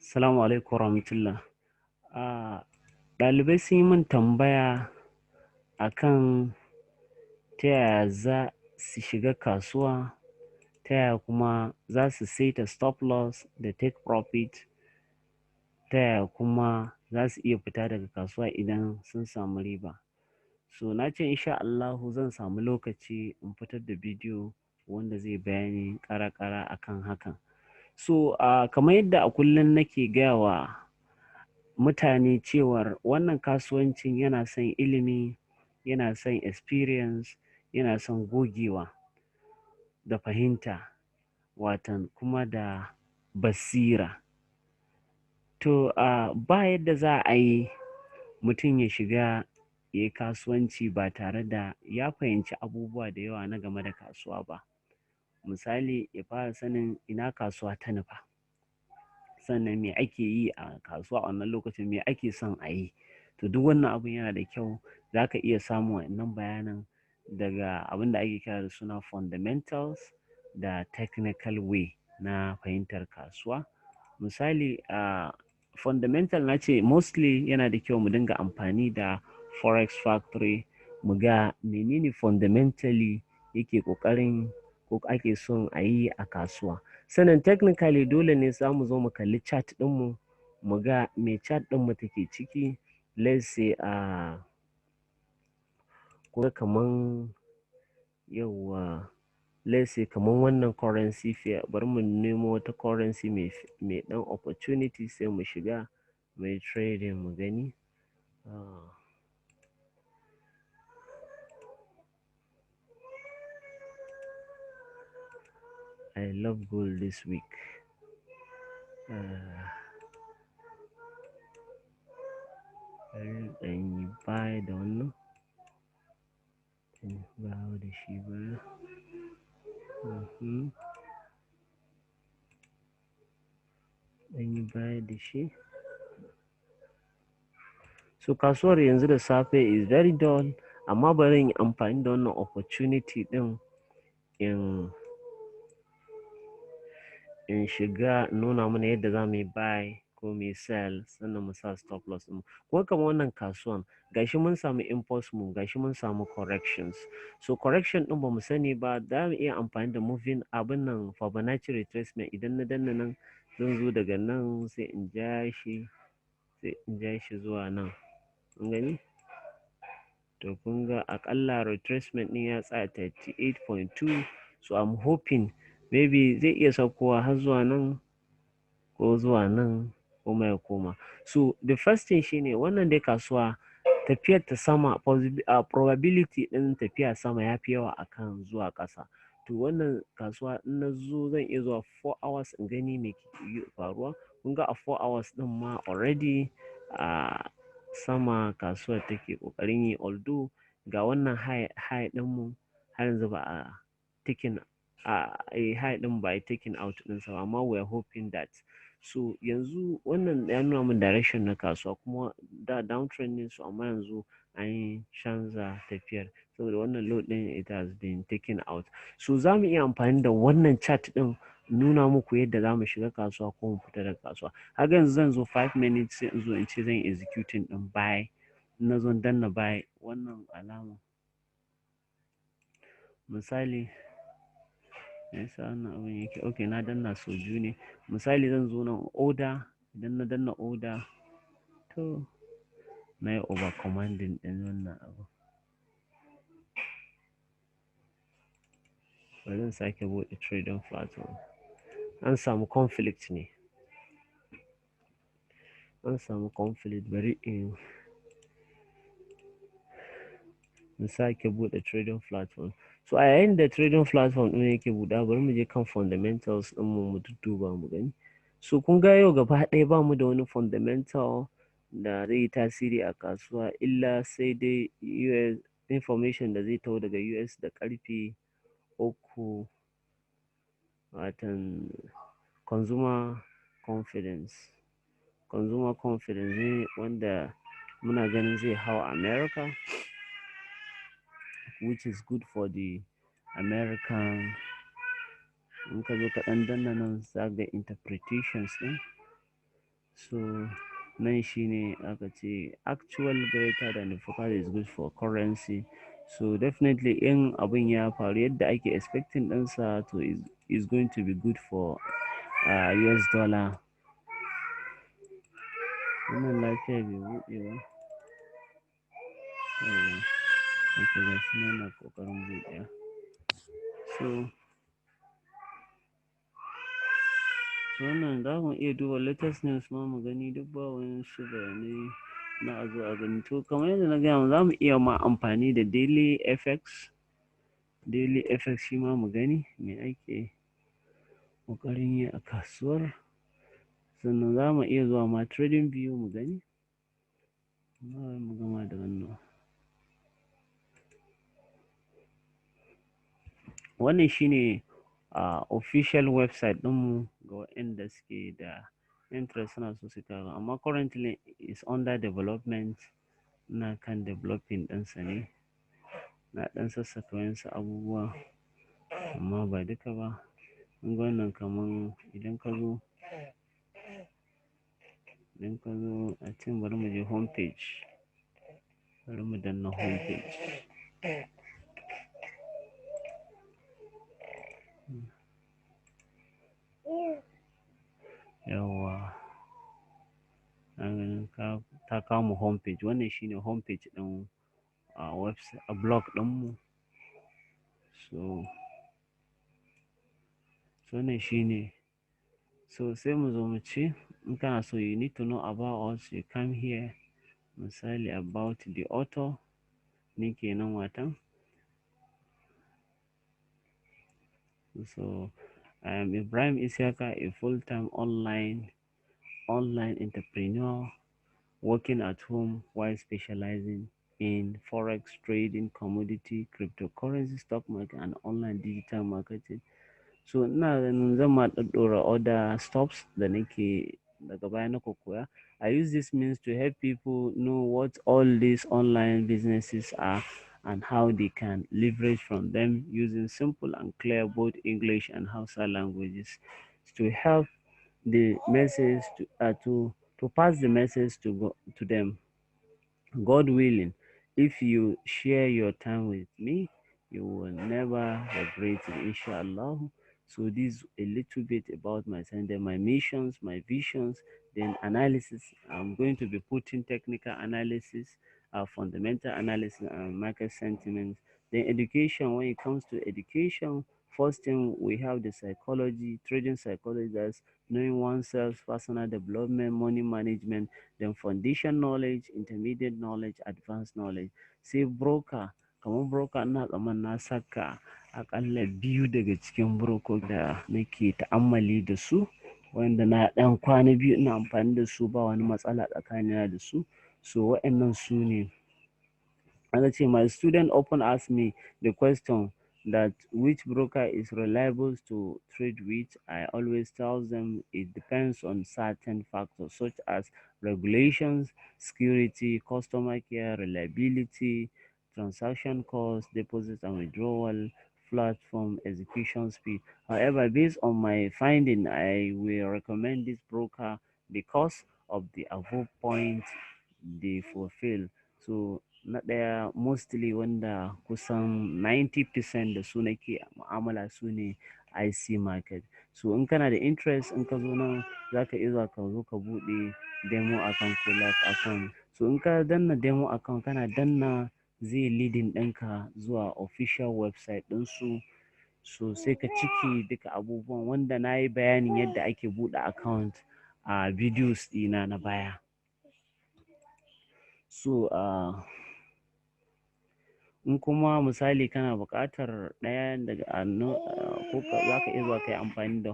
Assalamu alaikum warahmatullah. Ɗalibai sun yi min tambaya akan ta yaya za su shiga kasuwa, ta yaya kuma za su saita stop loss da take profit, ta yaya kuma za su iya fita daga kasuwa idan sun samu riba. So na ce insha Allahu zan samu lokaci in fitar da bidiyo wanda zai bayani ƙara-ƙara akan hakan. So kamar yadda a kullum nake gaya wa mutane cewar wannan kasuwancin yana son ilimi, yana son experience, yana son gogewa da fahimta, watan kuma da basira. To ba yadda za a yi mutum ya shiga ya yi kasuwanci ba tare da ya fahimci abubuwa da yawa na game da kasuwa ba. Misali, ya fara sanin ina kasuwa ta nufa, sannan me ake yi a kasuwa a wannan lokacin, me ake son a yi. To duk wannan abun yana da kyau, za ka iya samun wa'innan bayanan daga abin da ake kira da suna fundamentals da technical way na fahimtar kasuwa. Misali, fundamental na ce mostly yana da kyau mu dinga amfani da Forex Factory mu ga menene fundamentally yake ƙoƙarin ko ake son a yi a kasuwa. Sannan technically dole ne za mu zo mu kalli chart ɗinmu, mu ga me chart ɗinmu take ciki. Let's say kun ga kaman, yawwa, let's say kaman wannan currency pair, bari mu nemo wata currency mai ɗan opportunity sai mu shiga mu yi trading mu gani. I love gold this week. Bari in ɗan yi buy da wannan, in dawo da shi baya. Ɗan yi buy da shi. So kasuwar yanzu da safe is very dull, amma bari in yi amfani da wannan opportunity ɗin in shiga in nuna mana yadda za mu yi buy ko mu yi sell, sannan mu sa stop loss ɗinmu. Kuma kamar wannan kasuwan, gashi mun samu impulse move, gashi mun samu corrections. So correction ɗin bamu sani ba, za mu iya amfani da moving abun nan Fibonacci retracement. Idan na danna nan, zan zo daga nan sai in ja shi, sai in ja shi zuwa nan. Kun gani? To kun ga aƙalla retracement ɗin ya tsaya 38.2. So I'm hoping maybe zai iya saukowa har zuwa nan ko zuwa nan kuma ya koma. So the first thing shine wannan dai kasuwa tafiyar ta sama, probability ɗin tafiya sama ya fi yawa akan zuwa ƙasa. To wannan kasuwa in na zo zan iya zuwa 4 hours in gani me ke faruwa. Kun ga a 4 hours ɗin ma already sama kasuwar take ƙoƙarin yi, although ga wannan high ɗinmu har yanzu ba a taking high ɗin, ba a yi taking out ɗinsa ba, amma we are hoping that. So yanzu wannan ya nuna min direction na kasuwa kuma da downtrend ne, so amma yanzu an canza tafiyar saboda wannan low ɗin, it has been taken out. So za mu iya amfani da wannan chart ɗin nuna muku yadda za mu shiga kasuwa ko mu fita daga kasuwa. Kaga yanzu zan zo 5 minutes, sai in zo in ce zan yi executing ɗin buy. In na zo na danna buy, wannan alama, misali, me yasa wannan abun yake? Okay, na danna sau biyu ne. Misali, zan zo nan order, idan na danna order, to na yi over commanding ɗin wannan abu. Bari in sake buɗe trading platform. An samu conflict ne. An samu conflict, bari in sake buɗe trading platform. So a yayin da trading platform ɗin yake buɗewa, bari mu je kan fundamentals ɗinmu mu dudduba mu gani. So kun ga yau gaba ɗaya ba mu da wani fundamental da zai yi tasiri a kasuwa, illa sai dai US information da zai taho daga US da ƙarfe 3, watan consumer confidence. Consumer confidence ne wanda muna ganin zai hau America, which is good for the American. In ka zo ka ɗan danna nan, za ka ga interpretations ɗin. So nan shine aka ce actual greater than the forecast is good for currency. So definitely in abun ya faru yadda ake expecting ɗinsa, to is going to be good for US dollar. Wannan lafiya bai buɗe ba. Yawwa. Ok, gashi nan yana ƙoƙarin buɗewa. So wannan za mu iya duba latest news ma mu gani, duk ba wasu bayanai na a zo a gani. To, kamar yadda na gaya, za mu iya ma amfani da daily FX, daily FX shi ma mu gani me ake ƙoƙarin yi a kasuwar. Sannan za mu iya zuwa ma trading view mu gani. Amma bari mu gama da wannan. Wannan shine official website ɗinmu ga waɗanda suke da interest, suna so su kawo, amma currently is under development. Ina kan developing ɗinsa ne. Na ɗan sassaka waƴansu abubuwa amma ba duka ba. Kun ga wannan, kaman idan ka zo I think bari mu je home page. Bari mu danna home page. Yawwa. Ta kawo mu home page. Wannan shine home page ɗin website, blog ɗinmu. So wannan shine. So sai mu zo mu ce in kana so, you need to know about us, you come here. Misali, about the author, ni kenan watan. So I am Ibrahim Isiaka, a full-time online entrepreneur working at home while specializing in forex trading, commodity, cryptocurrency, stock market, and online digital marketing. So ina ganin zan ma ɗaɗɗora other stuffs da nake daga baya na koya. I use this means to help people know what all these online businesses are and how they can leverage from them using simple and clear both English and Hausa languages to help the message to pass the message to go to them. God willing, if you share your time with me, you will never regret it, inshallah. So this is a little bit about myself, then my missions, my visions, then analysis. I'm going to be putting technical analysis, fundamental analysis, and market sentiment. Then education. When it comes to education, first thing we have the psychology, trading psychology, that's knowing oneself, personal development, money management, then foundation knowledge, intermediate knowledge, advanced knowledge. Sai broker, kamar broker ina tsammanin na saka aƙalla biyu daga cikin broker da nake ta'ammali da su, wanda na ɗan kwana biyu ina amfani da su, ba wani matsala tsakanina da su. So waɗannan su ne. Aka ce my student often ask me the question that which broker is reliable to trade with. I always tell them it depends on certain factors such as regulations, security, customer care, reliability, transaction cost, deposit and withdrawal, platform, execution speed. However, based on my finding, I will recommend this broker because of the above point they fulfill. So na ɗaya, mostly wanda kusan 90% da su nake mu'amala su ne IC Market. So in kana da interest, in ka zo nan za ka iya zuwa ka zo ka buɗe demo account ko live account. So in ka danna demo account, kana danna zai leading ɗinka zuwa official website ɗinsu. So sai ka cike duka abubuwan wanda na yi bayanin yadda ake buɗe account a videos ɗina na baya. So in kuma misali kana buƙatar ɗaya daga ko za ka iya zuwa ka yi amfani da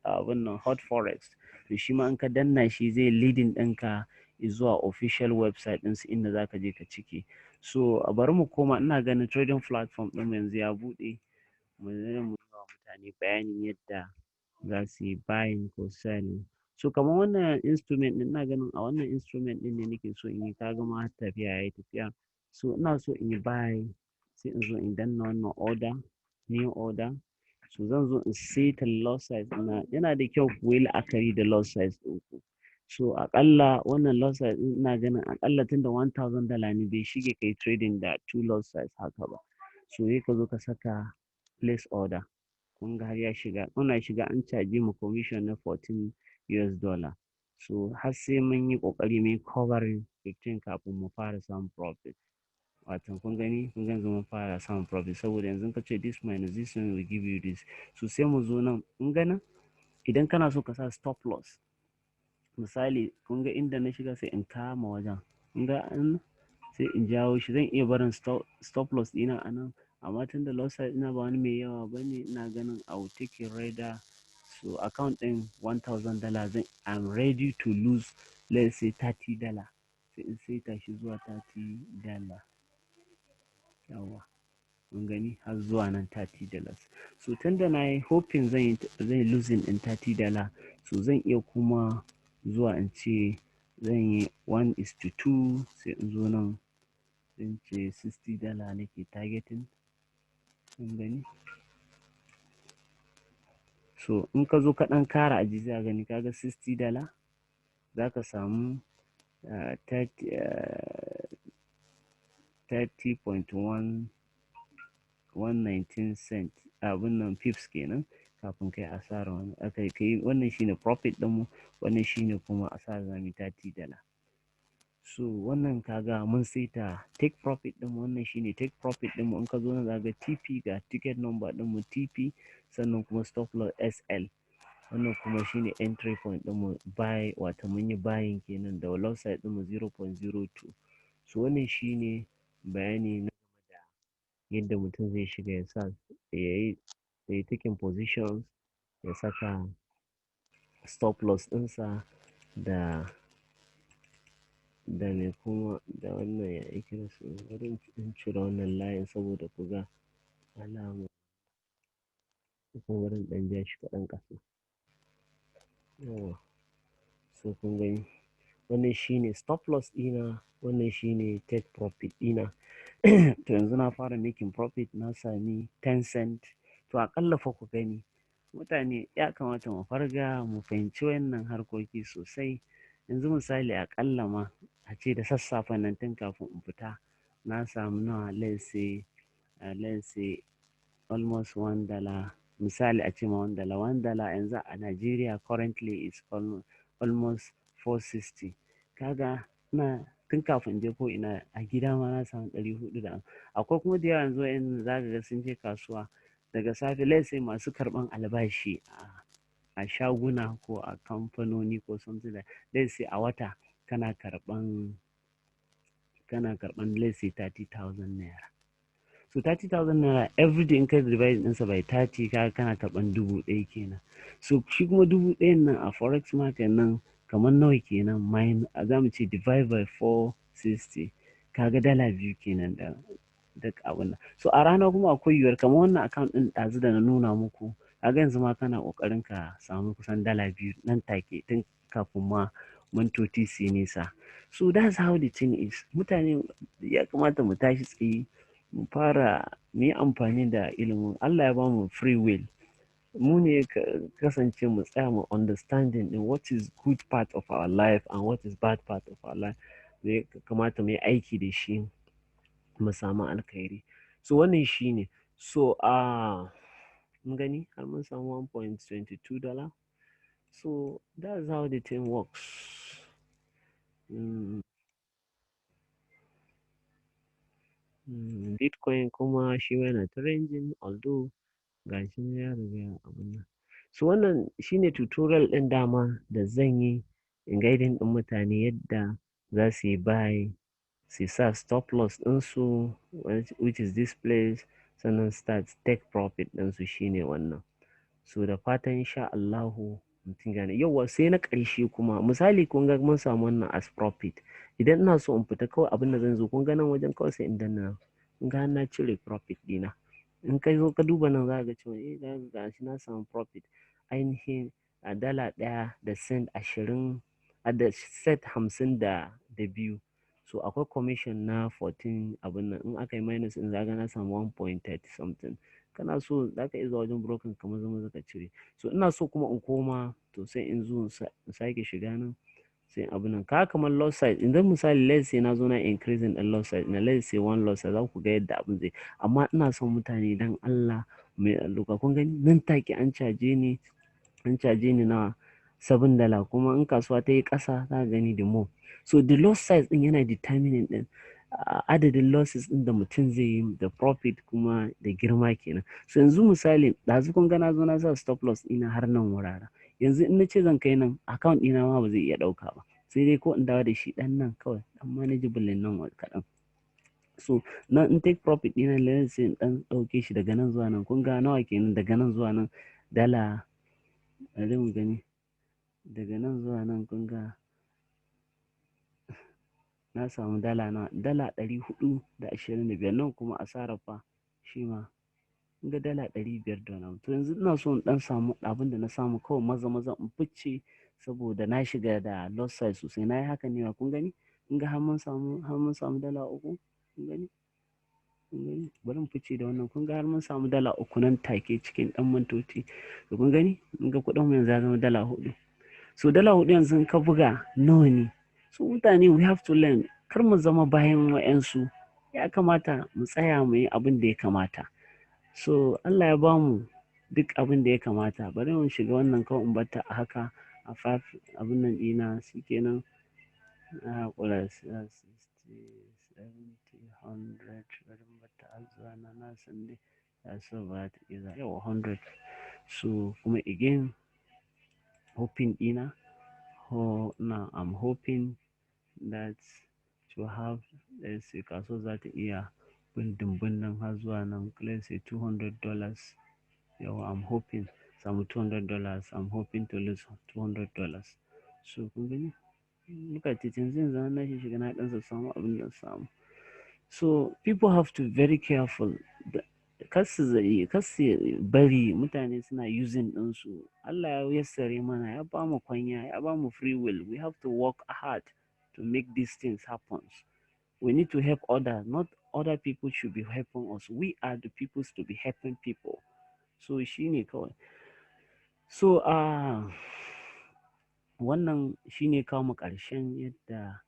abun nan, Hot Forex. To shi ma in ka danna shi zai leading ɗinka zuwa official website ɗinsu inda za ka je ka cike. So bari mu koma, ina ganin trading platform ɗinmu yanzu ya buɗe. Mu je mu yi wa mutane bayanin yadda za su yi buying ko selling. So kamar wannan instrument ɗin, ina ganin a wannan instrument ɗin ne nake so in yi, ka ga ma har tafiya yayi tafiya. So ina so in yi buy, sai in zo in danna wannan order, new order. So zan zo in saita lot size ɗina. Yana da kyau ku yi la'akari da lot size ɗinku. So aƙalla wannan lot size ɗin, ina ganin aƙalla tunda $1000 ne, bai shige kai trading da two lot size haka ba. So sai ka zo ka saka place order. Kun ga har ya shiga. Muna shiga an caje mu commission na 14 US dollar. So har sai mun yi ƙoƙari mun yi covering 15 kafin mu fara samun profit. Wato kun gani, kun ga yanzu mun fara samun profit, saboda yanzu ka ce this minus this one will give you this. So sai mu zo nan, kun ga nan, idan kana so ka sa stop loss, misali, kun ga inda na shiga, sai in kama wajen, kun ga an, sai in jawo shi. Zan iya barin stop loss ɗina a nan, amma tunda lot size ɗina ba wani mai yawa bane, ina ganin I will take it rather. So account ɗin $1000, zan, I'm ready to lose, let's say, $30, sai in saita shi zuwa $30. Yawwa, kun gani, har zuwa nan $30. So tunda na yi hoping zan yi losing ɗin $30, so zan iya kuma zuwa in ce zan yi 1 is to 2. Sai in zo nan in ce $60 nake targeting. Kun gani? So in ka zo ka ɗan kara a za gani, kaga $60 za ka samu 30.1 119 cent, abin nan, pips kenan, kafin kai asara wani aka kai. Wannan shine profit ɗinmu, wannan shine kuma asara zamu yi $30. So wannan kaga mun saita take profit ɗinmu, wannan shine take profit ɗinmu. In ka zo nan, zaka ga TP, ga ticket number ɗinmu TP, sannan kuma stop loss SL. Wannan kuma shine entry point ɗinmu, buy, wato mun yi buying kenan da lot size ɗinmu 0.02. So wannan shine bayani na da yadda mutum zai shiga ya sa ya yi taking positions, ya saka stop loss ɗinsa da me kuma da wannan ya yake da suna. Bari in cire wannan layin saboda ku ga alama, kuma bari in ɗan ja shi kaɗan ƙasa. Yawwa, so kun gani, wannan shine stop loss ɗina, wannan shine take profit ɗina. To yanzu na fara making profit, na sami 10 cent. To aƙalla fa ku gani, mutane, ya kamata mu farga, mu fahimci wannan harkoki sosai. Yanzu misali, aƙalla ma a ce da sassafen nan, tun kafin in fita, na samu nawa? Let's say almost $1. Misali, a ce ma $1. $1 yanzu a Nigeria currently is almost 460. Kaga na tun kafin in je ko ina, a gida ma na samu 400 da akwai. Kuma da yawa yanzu wa'inda za ka ga sun je kasuwa daga safe, let's say masu karɓan albashi a shaguna ko a kamfanoni ko something like, let's say a wata kana karɓan let's say 30,000 naira. So 30,000 naira every day, in ka divide ɗinsa by 30, kaga kana karɓan 1,000 kenan. So shi kuma 1,000 nan a forex market nan kamar nawa kenan? Min za mu ce divide by 460, kaga $2 kenan da duk abun nan. So a rana kuma akwai yiwuwar kamar wannan account ɗin ɗazu da na nuna muku, kaga yanzu ma kana ƙoƙarin ka samu kusan $2 nan take, tun kafin ma mintoci su yi nisa. So that's how the thing is. Mutane, ya kamata mu tashi tsaye, mu fara mu yi amfani da ilimin Allah ya bamu, free will. Mu ne kasance mu tsaya mu understanding din what is good part of our life and what is bad part of our life, me kamata mu yi aiki da shi mu samu alkhairi. So wannan shine. So a mun gani har mun samu $1.22. So that's how the thing works. Bitcoin kuma shi ma yana ta ranging, although ga shi nan ya riga abun nan. So wannan shine tutorial ɗin dama da zan yi in guiding ɗin mutane yadda za su yi buy, su sa stop loss ɗinsu, which is this place, sannan start take profit ɗinsu shine wannan. So da fatan insha Allahu mutum gane. Yauwa, sai na ƙarshe kuma, misali, kun ga mun samu wannan as profit. Idan ina so in fita, kawai abin da zan zo, kun ga nan wajen, kawai sai in danna. Kun ga na cire profit ɗina. In ka zo ka duba nan, za ka ga cewa eh, ga shi na samu profit ainihin a $1 da cent 20 da cent 52. So akwai commission na 14 abin nan, in aka yi minus ɗin, za ka ga na samu 1.30 something. Kana so za ka iya zuwa wajen broker ka maza maza ka cire. So ina so kuma in koma, to sai in zo in sake shiga nan, sai abu nan ka kamar lot size. Idan misali, let's say na zo na increasing ɗin lot size na, let's say one lot size, za ku ga yadda abin zai. Amma ina son mutane, dan Allah mai alluka. Kun gani, nan take an caje ni na $7. Kuma in kasuwa ta yi ƙasa, za ka gani the more. So the lot size ɗin yana determining ɗin adadin losses ɗin da mutum zai yi, da profit kuma da girma kenan. So yanzu misali, ɗazu kun ga na zo na sa stop loss ɗina har nan wuraren. Yanzu in na ce zan kai nan, account ɗina ma ba zai iya ɗauka ba, sai dai ko in dawo da shi ɗan nan kawai, ɗan manageable nan kaɗan. So nan in take profit ɗina, let's say in ɗan ɗauke shi daga nan zuwa nan. Kun ga nawa kenan daga nan zuwa nan? Dala, bari mu gani, daga nan zuwa nan, kun ga na samu dala nawa? $425. Nan kuma asarar fa shi ma kun ga $500 da wani abu. To yanzu ina so in ɗan samu abin da na samu kawai maza maza in fice, saboda na shiga da lot size sosai. Na yi haka ne ma, kun gani, kun ga har mun samu $3. Kun gani, kun gani, bari mu fice da wannan. Kun ga har mun samu $3 nan take cikin ɗan mintoci. To kun gani, kun ga kuɗin mu yanzu ya zama $4. So $4 yanzu in ka buga nawa ne? So mutane, we have to learn, kar mu zama bayan wa'yansu. Ya kamata mu tsaya mu yi abin da ya kamata. So Allah ya bamu duk abin da ya kamata. Bari mu shiga wannan kawai, in barta a haka a five abin nan ɗina, shikenan, na haƙura. 60, 70, 100, bari mu barta har zuwa nan. Na san dai kasuwar ba za ta iya zuwa yawwa 100. So kuma again, hoping ɗina, ho na, I'm hoping that to have, let's say, kasuwar za ta iya bin dumbun nan har zuwa nan, let's say $200. Yawwa, I'm hoping samu $200. I'm hoping to lose $200. So kun gani, look at it. Yanzu yanzu na shiga, na ɗan samu abin da samu. So people have to be very careful, kar su bari mutane suna using ɗinsu. Allah ya yassare mana, ya ba mu kwanya, ya ba mu free will. We have to work hard to make these things happen. We need to help others, not other people should be helping us. We are the people to be helping people. So shine kawai. So wannan shine kawo mu ƙarshen yadda